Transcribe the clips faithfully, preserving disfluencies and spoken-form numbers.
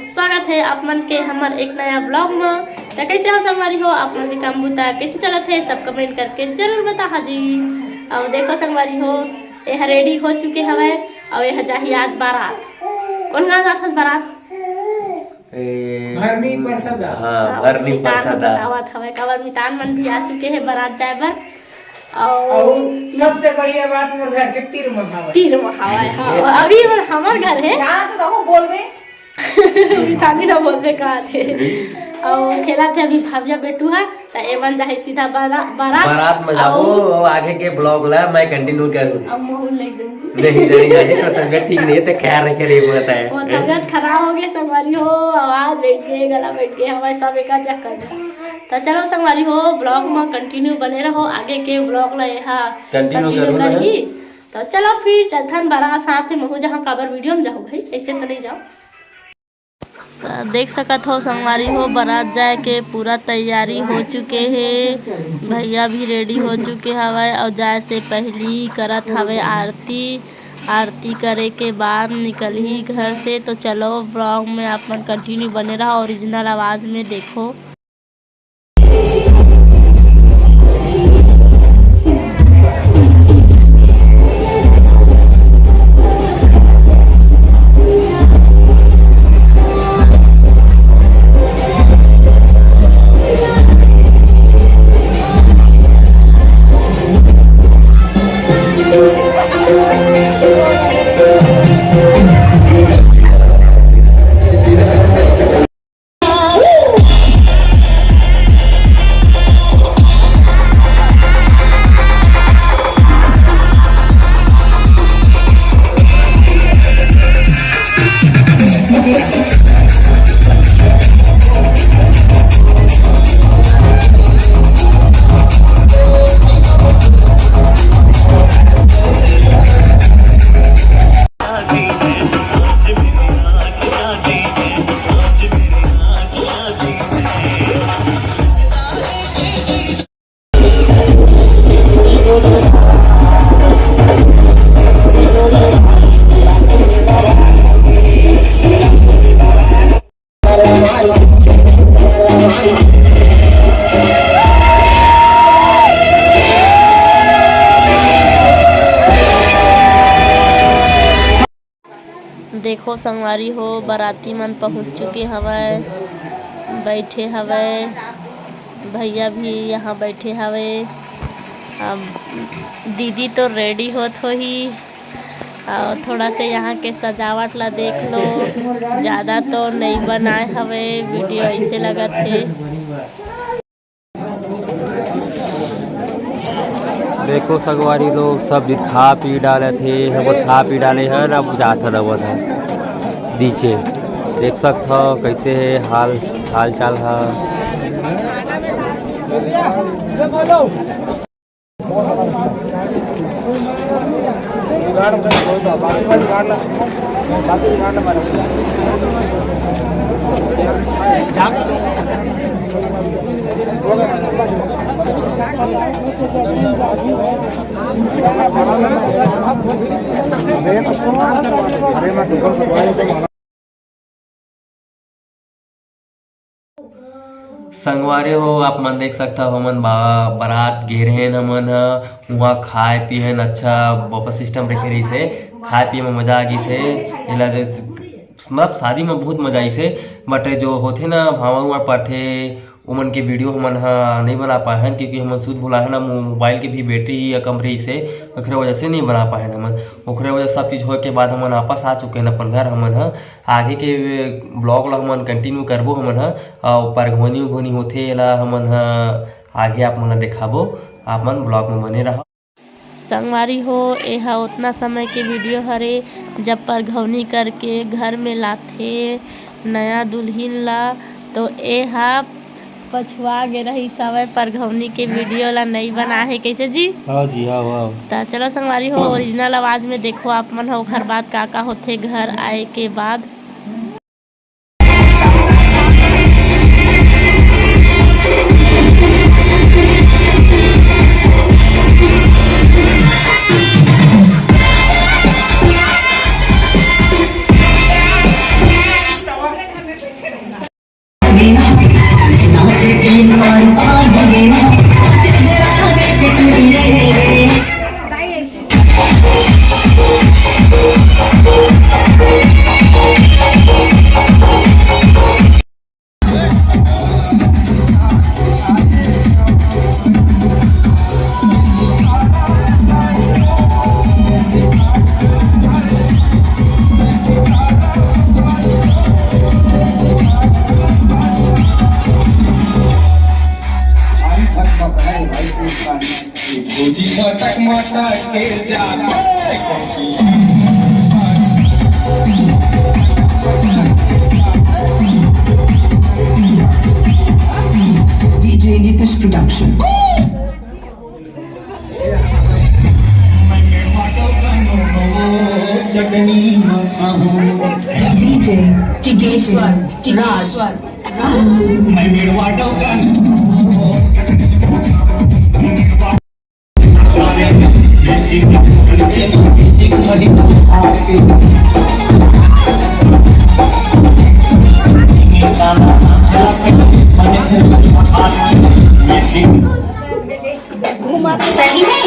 स्वागत है आप मन के हमर एक नया vlog म। त कैसे हो संगवारी हो, आप मन के काम बुता कैसे चलत है, सब comment करके जरूर बताहा जी। अउ देखो संगवारी हो, ये ह ready हो चुके हवय, अउ ये ह जाही आज बारात। कौन गाँव जात हस बारात? ए, भरनी परसदा। हाँ, हाँ, भरनी मितान परसदा। बतावत हवय, काबर मितान मन भी आ चुके हैं बारात जाए बर। अउ अउ सबसे बढ़िया बात, मोर घर के तीर म हवय। तीर म हवय, हाँ। अभी हमर घर है। जाना तो कहूँ बोलबे। मितानी ना बोलबे कहा थे। अउ खेला थे अभी भाविया बेटू है, त एमन जाही सीधा बारा-, बारात। बारात में जाबो, अउ अउ आगे के vlog ला मैं continue करूँ। अब महू ले दूँ। नहीं, नहीं, नहीं, तो तबियत ठीक नहीं है, तो ख्याल रखे रही, बताए। वो तबियत खराब हो गई, संगवारी हो, आवाज बैठ गई, गला बैठ गई, हमारे सब एक चक्कर में। तो चलो संगवारी हो, vlog में continue बने रहो, आगे के vlog ला यहाँ continue continue करो ना। करही। तो चलो फिर चलथन बारात साथ में, महू जहाँ काबर video में जाओ भाई, ऐसे तो नहीं जाओ। त देख सकत हो संगवारी हो, बारात जाए के पूरा तैयारी हो चुके हे। भैया भी ready हो चुके हवय अउ जाए से पहली करत हवे आरती। आरती करे के बाद निकलही घर से। तो चलो vlog में आप मन continue बने रहो, original आवाज में देखो। देखो संगवारी हो, बाराती मन पहुंच चुके हवय, बैठे हवय, भैया भी यहाँ बैठे हवय। अब दीदी तो ready होत होही। अउ थोड़ा से यहाँ के सजावट ला देख लो, ज़्यादा तो नई बनाए हवे, video ऐसे लगत हे। देखो संगवारी लोग, सब झन खा पी डालत हे, हमन खा पी डाले हन, अब जात हन, आवत हन नीचे। देख सकत हव कैसे हे हाल, हाल चाल ह। संगवारी हो, आप मन देख सकत हव, हमन बा-, बारात गे रहेन, हमन ह उहाँ खाए पिए हन, अच्छा buffet system रखे रहिस हे, खाए पिए म मजा आ गिस हे। एला जैसे, मतलब, शादी म बहुत मजा आइस हे, but जो होथे ना, भांवर उमर परथे, ओमन के video हमन ह नइ बना पाए हन, क्योंकि हमन सुध भुलाए हन, मो-, mobile के भी battery ह कम रहिस हे, ओखरे वजह से नइ बना पाए हन हमन। ओखरे वजह सब चीज होए के बाद हमन वापस आ चुके हन अपन घर। हमन ह आगे के vlog ला हमन continue करबो हमन ह, अउ परघौनी उघौनी होथे, एला हमन ह आगे आप मन ला देखाबो। आप मन vlog म बने रहव। संगवारी हो, एहा ओतना समय के video हरे, जब परघौनी करके घर में लाथे नया दुल्हिन ला, तो एहा पछुआ गे रहिस हवय, परघौनी के video ला नई बनाए हे, कइसे जी? हाँ जी, हाँ, हाँ। त चलो संगवारी हो, original आवाज में देखो आप मन ह, ओखर बाद का का होथे घर आए के बाद। DJ Nitish Production. DJ Tigeshwar Raj. सही में?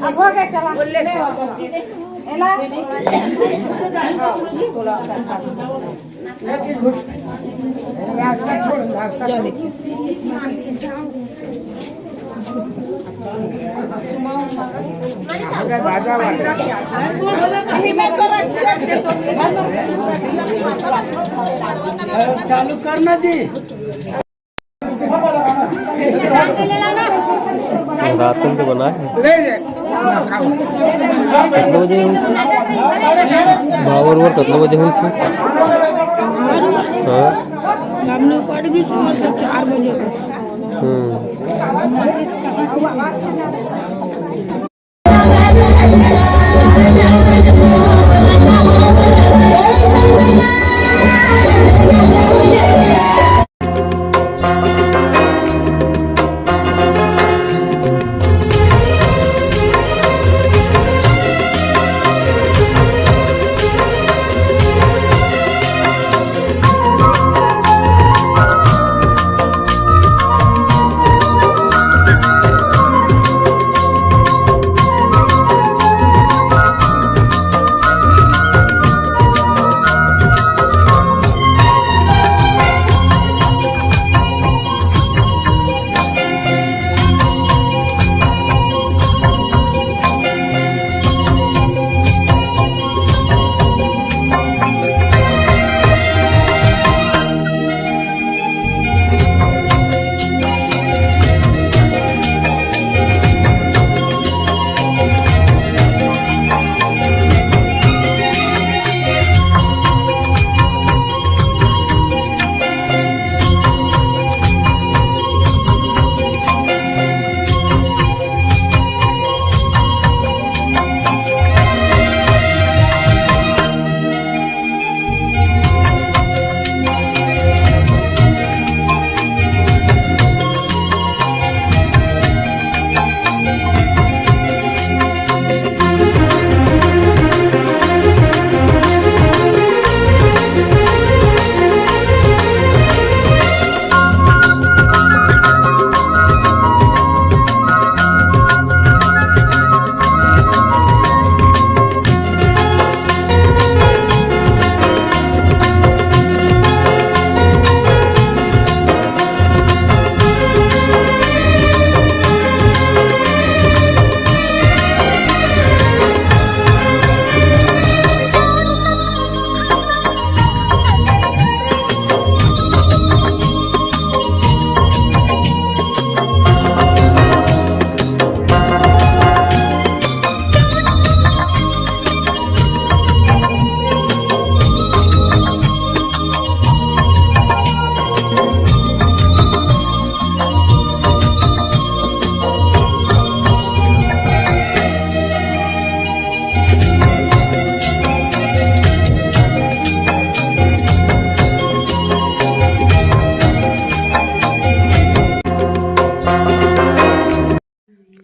अब हो गया, चला। एला। चालू करना जी। रात के बनाए। कितना बजे हुई थी? बाबर उबर कितना बजे हुई थी? हाँ। सामने पड़ गई, समझ लो, चार बजे बस। हम्म।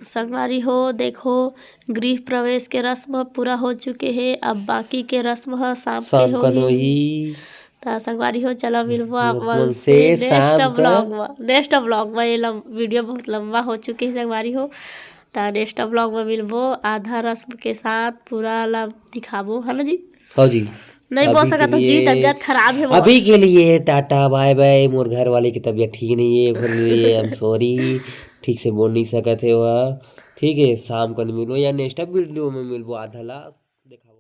संगवारी हो, देखो, गृह प्रवेश के रस्म पूरा हो चुके हे। अब बाकी के रस्म ह शाम के शाम कन होही। होही। त संगवारी हो, चलो मिलबो आप आप मन मन से से next शाम का। Vlog म। Next vlog म, ये लम-, video बहुत लंबा हो चुके हे संगवारी हो। त next vlog म मिलबो, आधा रस्म के साथ पूरा ला दिखाबो, है ना जी? हाँ जी। नहीं बोल अभी के सकत हो जी, लिए तबीयत खराब हे मोर। अभी के लिए टाटा बाय बाय। मोर घर वाले की तबीयत ठीक नहीं है, ओकर लिए I'm sorry, ठीक से बोल नहीं सकत हे वह। ठीक है, शाम कन मिलबो या next video में मिलबो, आधा ला दिखाबो।